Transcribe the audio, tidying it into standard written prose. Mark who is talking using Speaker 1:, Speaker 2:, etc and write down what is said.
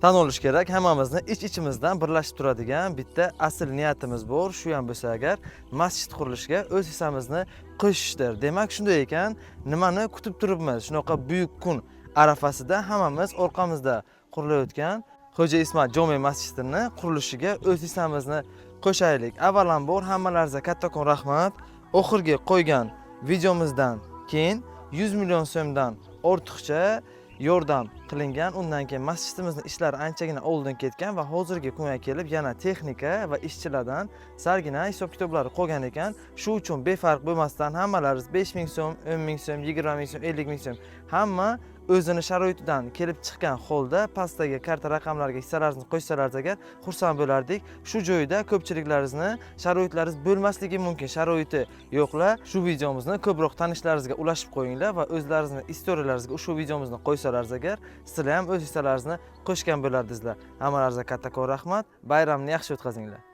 Speaker 1: Tan olish kerak, hammamizni ich ichimizdan birlashib turadigan bitta asl niyatimiz bor. Shu ham bo'lsa agar, masjid qurilishiga o'z hissamizni qo'shishdir. Demak, shunday ekan, nimani kutib turibmiz? Shunaqa buyuk kun arafasida hammamiz orqamizda qurilayotgan Xo'ja Ismat jome masjidini qurilishiga o'z hissamizni qo'shaylik. Avvalambor, hammalaringizga kattakon rahmat. Oxirgi qo'ygan videomizdan keyin 100 million so'mdan ortiqcha yordam qilingan. Undan keyin masjidimizni ishlari anchagina oldin ketgan va hozirgi kunga kelib yana texnika va ishchilardan salgina hisob kitoblari qolgan ekan. Shu uchun befarq bo'lmasdan hammalaringiz 5 ming so'm, 10 ming so'm, 20 ming so'm, 50 ming so'm, hamma o'zini sharoitidan kelib chiqqan holda pastdagi karta raqamlariga hissalaringizni qo'shsalaringiz agar, xursand bo'lardik. Shu joyda ko'pchiliklaringizni sharoitlaringiz bo'lmasligi mumkin. Sharoiti yo'qlar shu videomizni ko'proq tanishlaringizga ulashib qo'yinglar va o'zlaringizni istoriyalaringizga ushbu videomizni qo'ysalaringiz agar, sizlar ham o'z hissalaringizni qo'shgan bo'lardingizlar. Hammalaringizga kattakon rahmat, bayramni yaxshi o'tkazinglar.